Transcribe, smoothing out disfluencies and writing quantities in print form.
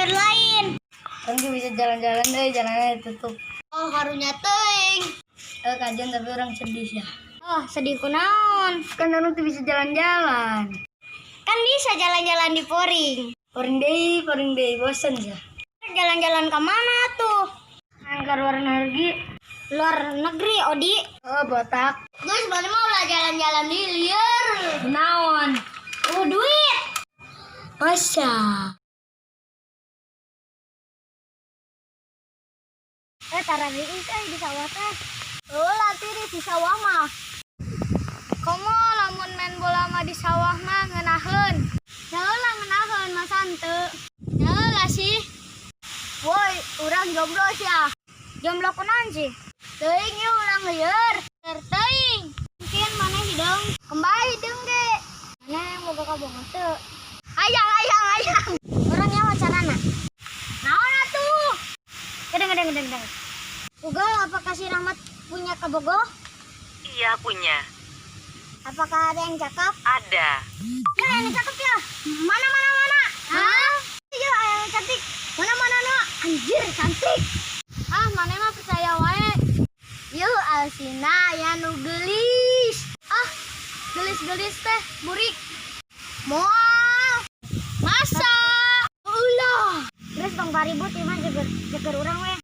Lieur lain. Kan gak bisa jalan-jalan deh, jalannya tutup. Oh, karunya teuing. Eh, kajian, tapi urang sedih ya. Oh, sedih kunaon? Kan urang tuh bisa jalan-jalan. Kan bisa jalan-jalan di Poring. Poring deui, bosen ya. Jalan-jalan ke mana tuh? Angkar luar negeri. Luar negeri, Odi. Oh, botak. Guys, mana mau lah jalan-jalan di lieur. Naon? Oh, duit. Masa? Eh, tara riis eh di sawah teh. Oh, latih di sawah mah. Komo lamun main bola mah di sawah mah ngeunaheun. Lah ngeunaheun, masa henteu. Lah sih. Woi, urang jomblo sia. Jomblo kunaon sih? Teuing ieu urang lieur. Teuing. Mungkin maneh hideung. Kembali hideung ge. Maneh boga kabogoh teu? Hayang, hayang, hayang. Urang nyawa carana. Naon atuh? Gedeng, gedeng, gedeng, gedeng. Google, apakah si Rahmat punya kabogoh? Iya, punya. Apakah ada yang cakep? Ada. Ya, yang cakep ya. Mana, mana, mana? Hah? Ya, yang cantik. Mana, mana, mana? Anjir, cantik. Ah, maneh mah percaya wae. Yuk, Alsina ya nu geulis. Ah, geulis-geulis teh burik. Moal. Masa? Ulah. Terus tong paribut ieu mah jeger jeger urang we.